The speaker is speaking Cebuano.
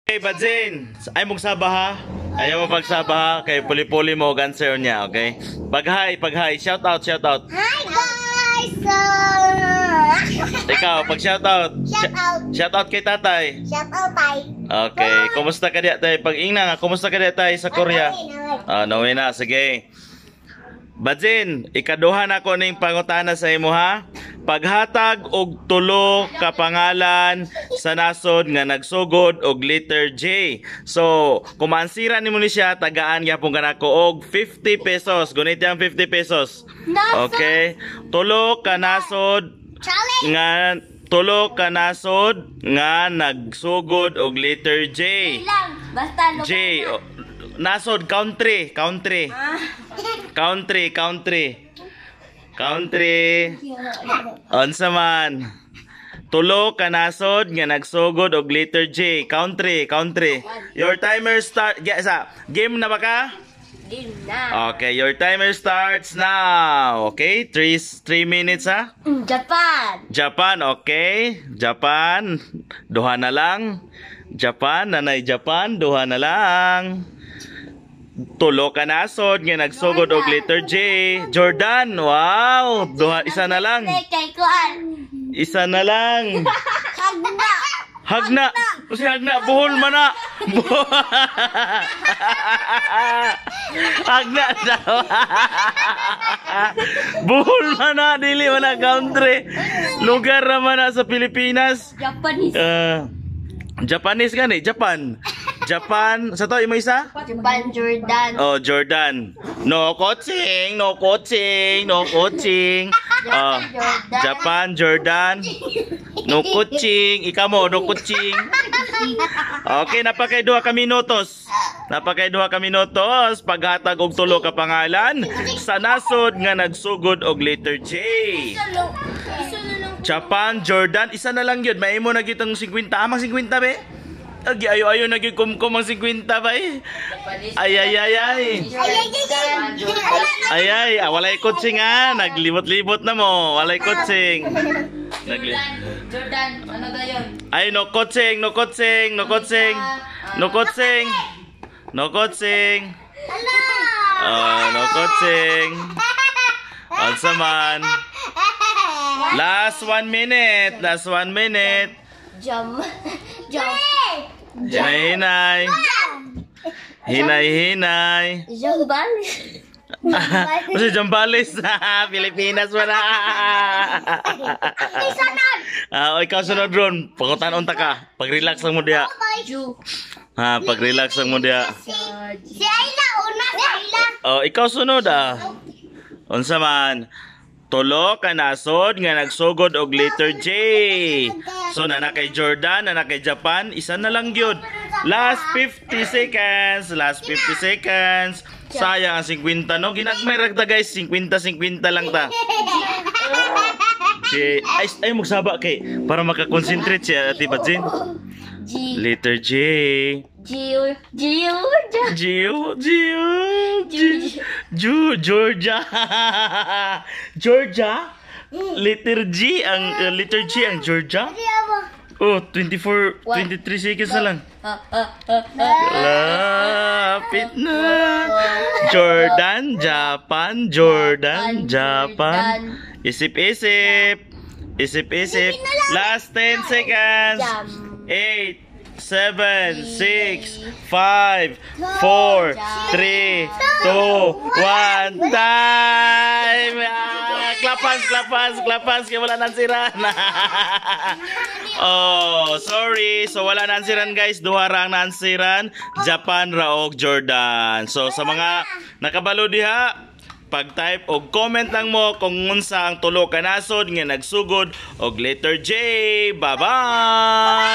Okay, Badzin. Ayaw mong saba ha. Ayaw mo pagsaba ha. Kay puli-puli mo og answer niya, okay? Pag-hi, pag-hi. Shout out, shout out. Hi guys! So, Ikaw, pag shout out. Shout out. Shout out kay tatay. Shout out tay. Okay, kumusta ka diya tay? Pag ingna nga, kumusta ka diya tay sa Korea? Ah, naway na, sige. Badzin, ikaduha na ko ning pangutana sa imo ha. Paghatag og tulo ka pangalan sa nasod nga nagsugod og letter J. So, kung maansira nimo ni siya, tagaan gyapon kanako og 50 pesos. Gunit ang 50 pesos. Nasod. Okay. Tulo ka nasod Challenge! nga tulo ka nasod nga nagsugod og letter J. Lang, basta J. Oh, nasod country, country. Country, country. Country. Unsa man? Tulo ka nasod nga nagsugod og letter J. Country, country. Your timer start sa game na ba ka? Game na. Okay, your timer starts now. Okay, 3 minutes ha. Japan. Japan, okay. Japan, duha na lang. Japan, nanay Japan, duha na lang. Tulo ka nasod nga nagsugod og letter J. Jordan, wow, duha isa na lang. Kay kuan. Isa na lang. Hagna. Hagna. Kasi hagna, buhol man na. Hagna daw. Buhol man na, dili man na country. Lugar naman na sa Pilipinas. Japanese. Japanese gani, Japan. Japan, sa to imo isa? Japan, Jordan. Oh, Jordan. No coaching, no coaching, no coaching. Oh, Jordan. Japan, Jordan. No coaching, ikaw mo, no coaching. Okay, napakay duha ka minutos. Napakay duha ka minutos paghatag og tulo ka pangalan sa nasod nga nagsugod og letter J. Isa lang. Isa na lang. Japan, Jordan, isa na lang yun. Maimo na gyud ang 50. Amang 50 be? Agi ayo ayo na gyud kumkum ang 50 ba eh. Ay ay ay ay. Ay, ay, ay, ay. Ay ay, ah, walay coaching ah. Naglibot-libot na mo. Walay coaching. Nagli Jordan, ano ba yun? Ay, no coaching, no coaching, no coaching. No coaching. No coaching. Ala. Oh, no coaching. Unsa man. Last 1 minute. Last 1 minute. Jump. Jump. Hinay-hinay. Hinay-hinay. Zambales. Kasi Zambales. Pilipinas wala. Sunod. Ah, o, ikaw sunod ron. Pangutan-on ta ka. Pag-relax lang mo diha. Ju. Ha, pag-relax lang mo diha. Si Ayla, una si Ayla. Oh, ikaw sunod ah. Unsa man? Tulo ka nasod nga nagsugod og letter J. So nana kay Jordan, nana kay Japan, isa na lang gyud. Last 50 seconds, last 50 seconds. Sayang ang 50 no. Ginagmay ra ta guys, 50 50 lang ta. J. Ay, ay magsaba kay para makakonsentrate siya Ate Batsin. G. Letter J. G. G. Gio, Gio, G, Ju, Georgia. Georgia? Letter G ang letter G ang Georgia? Oh, 24, 23 seconds na lang. Lapit na. Jordan, Japan, Jordan, Japan. Isip-isip. Isip-isip. Last 10 seconds. 8, 7, 6, 5, 4, 3, 2, 1. Time! Ah, clap hands, clap hands, clap hands. Kaya wala nang siran. Oh, sorry. So wala nang siran guys. Duha ra ang nansiran. Japan ra og Jordan. So sa mga nakabalo diha, pag-type og comment lang mo kung unsa ang tulo ka nasod nga nagsugod og letter J. Bye-bye!